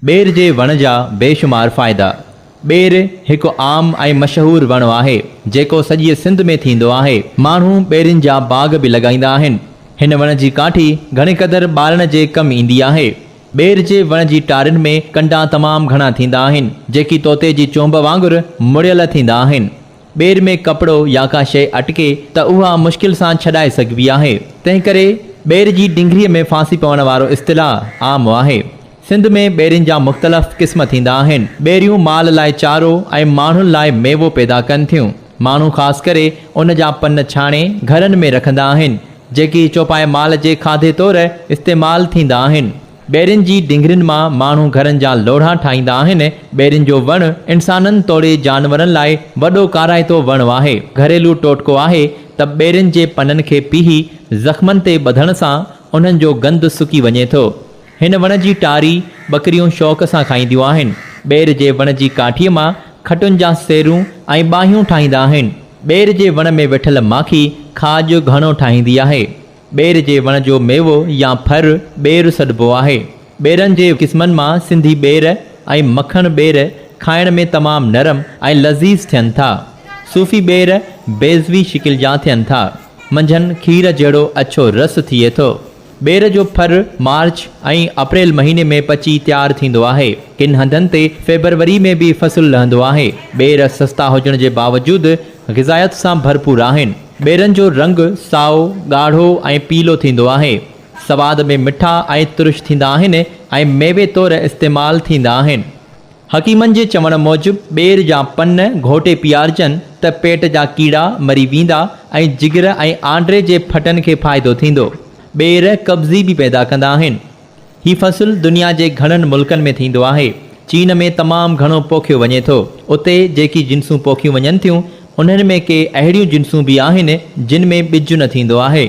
ٻير جي وڻ جا بيشمار فائدا. ٻير هڪ عام ۽ مشهور وڻ آهي، جيڪو سڄيء سنڌ ۾ ٿيندو آهي. ماڻهو ٻيرين جا باغ به لڳائيندا آهن. هن وڻ جي ڪاٺي گهڻي قدر ٻارڻ جي ڪم ايندي آهي. ٻير جي وڻ جي ٽارين ۾ ڪنڊا تمام گهڻا ٿيندا آهن، جيڪي طوطي جي چونب وانگر مڙيل ٿيندا آهن. ٻير ۾ ڪپڙو يا ڪا شيء اٽڪي ته اها مشڪل سان ڇڏائي سگهبي آهي. تنهنڪري ٻير جي ڊنگهريء ۾ ڦاسي پوڻ وارو اصطلاح عام آهي. سنڌ ۾ ٻيرين جا مختلف قسم ٿيندا آهن. ٻيريون مال لاء چارو ۽ ماڻهن لاء ميوو پيدا ڪن ٿيون. ماڻهو خاص ڪري ان جا پن ڇاڻي گهرن ۾ رکندا آهن، جيڪي چوپائي مال جي کاڌي طور استعمال ٿيندا آهن. ٻيرين جي ڊنگهرين مان ماڻهو گهرن جا لوڙها ٺاهيندا آهن. ٻيرين جو وڻ انسانن توڙي جانورن لاء وڏو ڪارائتو وڻ آهي. گهريلو ٽوٽڪو آهي ته ٻيرين جي پنن کي پيهي زخمن تي ٻڌڻ سان انهن جو گند سڪي وڃي ٿو. هن وڻ جي ٽاري ٻڪريون شوق سان کائينديون آهن. ٻير جي وڻ جي ڪاٺيء مان کٽن جا سيرون ۽ ٻانهيون ٺاهيندا آهن. ٻير جي وڻ ۾ ويٺل ماکي کاڄ گهڻو ٺاهيندي آهي. ٻير جي وڻ جو ميوو يا ڦر ٻير سڏبو آهي. ٻيرن جي قسمن مان سنڌي ٻير ۽ مکڻ ٻير کائڻ ۾ تمام نرم ۽ لذيذ ٿين ٿا. صوفي ٻير بيضوي شڪل جا ٿين ٿا. منجهن کير جهڙو اڇو رس ٿئي ٿو. ٻير جو ڦر مارچ ۽ اپريل مهيني ۾ پچي تيار ٿيندو آهي. ڪن هنڌن تي فيبروري ۾ به فصل لهندو آهي. ٻير سستا هجڻ جي باوجود غذائيت سان ڀرپور آهن. ٻيرن جو رنگ سائو، ڳاڙهو ۽ پيلو ٿيندو آهي. سواد ۾ مٺا ۽ ترش ٿيندا آهن ۽ ميوي طور استعمال ٿيندا آهن. حڪيمن جي چوڻ موجب ٻير جا پن گهوٽي پيارجن ته پيٽ جا ڪيڙا مري ويندا ۽ جگر ۽ آنڊري جي ڦٽن کي فائدو ٿيندو. ٻير قبضي به پيدا ڪندا آهن. هي فصل دنيا جي گهڻن ملڪن ۾ ٿيندو آهي. چين ۾ تمام گهڻو پوکيو وڃي ٿو. اتي جيڪي جنسون پوکيون وڃن ٿيون، انهن ۾ ڪي اهڙيون جنسون به آهن، جن ۾ ٻج نه ٿيندو آهي.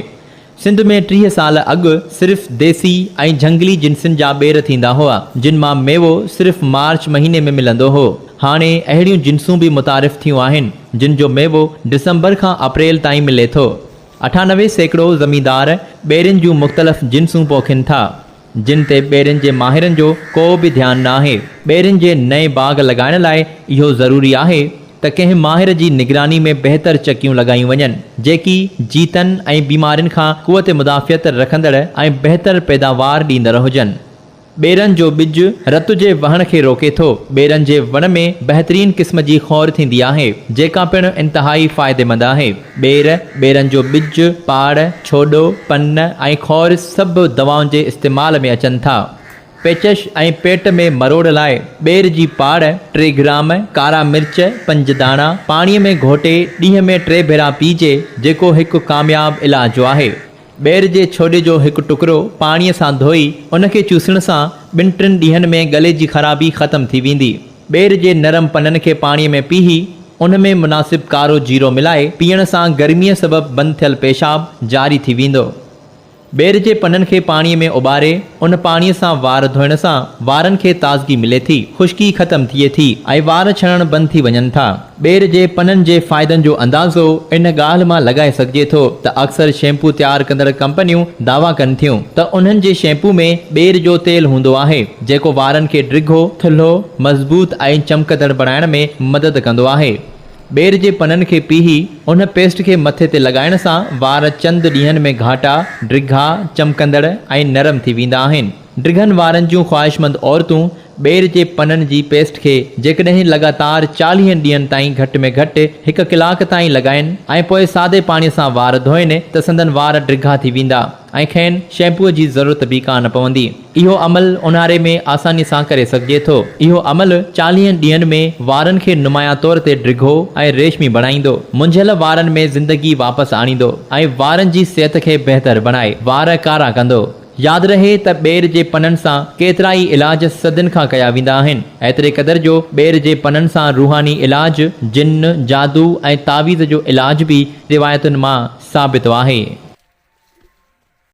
سنڌ ۾ 30 سال اڳ صرف ديسي ۽ جهنگلي جنسن جا ٻير ٿيندا هئا، جن مان ميوو صرف مارچ مهيني ۾ ملندو هو. هاڻي اهڙيون جنسون به متعارف ٿيون آهن، جن جو ميوو ڊسمبر کان اپريل تائين ملي ٿو. 98% زميندار ٻيرين جون مختلف جنسون پوکين ٿا، جن تي ٻيرين جي ماهرن جو ڪو به ڌيان ناهي. ٻيرين جي نئين باغ لڳائڻ لاء اهو ضروري آهي ته ڪنهن ماهر جي نگراني ۾ بهتر چڪيون لڳايون وڃن، جيڪي جيتن ۽ بيمارين کان قوت مدافعت رکندڙ ۽ بهتر پيداوار ڏيندڙ هجن. ٻيرن جو ٻج رت جي وهڻ کي روڪي ٿو. ٻيرن جي وڻ ۾ بهترين قسم جي خور ٿيندي آهي، جيڪا پڻ انتهائي فائديمند آهي. ٻير، ٻيرن جو ٻج، پاڙ، ڇوڏو، پن ۽ خور سڀ دوائن جي استعمال ۾ اچن ٿا. پيچش ۽ پيٽ ۾ مروڙ لاء ٻير جي پاڙ ٽي گرام، ڪارا مرچ پنج داڻا، پاڻي ۾ گهوٽي ڏينهن ۾ ٽي ڀيرا پيئجي، جيڪو هڪ ڪامياب علاج آهي. ٻير جي ڇوڏي جو هڪ ٽڪرو پاڻيء سان ڌوئي ان کي چوسڻ سان ٻن ٽن ڏينهن ۾ ڳلي جي خرابي ختم ٿي ويندي. ٻير جي نرم پنن کي پاڻيء ۾ پيهي ان ۾ مناسب ڪارو جيرو ملائي پيئڻ سان گرميء سبب بند ٿيل پيشاب جاري ٿي ويندو. ٻير جي پنن کي پاڻيء ۾ اٻاري ان پاڻيء سان وار ڌوئڻ سان وارن کي تازگي ملي ٿي، خشڪي ختم ٿئي ٿي ۽ وار ڇڻڻ بند ٿي وڃن ٿا. ٻير جي پنن جي فائدن جو اندازو ان ڳالهه مان لڳائي سگهجي ٿو ته اڪثر شيمپو تيار ڪندڙ ڪمپنيون دعويٰ ڪن ٿيون ته انهن جي شيمپو ۾ ٻير جو تيل هوندو آهي جيڪو وارن کي ڊگهو، ٿلهو، مضبوط ۽ چمڪندڙ بڻائڻ ۾ مدد ڪندو آهي. ٻير جي پنن کي پيهي ان پيسٽ کي مٿي تي لڳائڻ سان وار چند ڏينهن ۾ گهاٽا، ڊگها، چمڪندڙ ۽ نرم ٿي ويندا آهن. ڊگهن وارن جون خواهشمند عورتون ٻير جي پنن جي پيسٽ کي جيڪڏهن لڳاتار چاليهن ڏينهن تائين گهٽ ۾ گهٽ هڪ ڪلاڪ تائين لڳائين ۽ پوء سادي پاڻي سان وار ڌوئن ته سندن وار ڊگها ٿي ويندا ۽ کين شيمپوء جي ضرورت به ڪانه پوندي. اهو عمل اونهاري ۾ آساني سان ڪري سگهجي ٿو. اهو عمل چاليهن ڏينهن ۾ وارن کي نمايان طور تي ڊگهو ۽ ريشمي بڻائيندو، منجهيل وارن ۾ زندگي واپس آڻيندو ۽ وارن جي صحت کي بهتر بڻائي وار ڪارا ڪندو. ياد رهي ته ٻير جي پنن سان ڪيترائي علاج صدين کان ڪيا ويندا آهن، ايتري قدر جو ٻير جي پنن سان روحاني علاج، جن، جادو ۽ تعويذ جو علاج به روايتن مان ثابت آهي.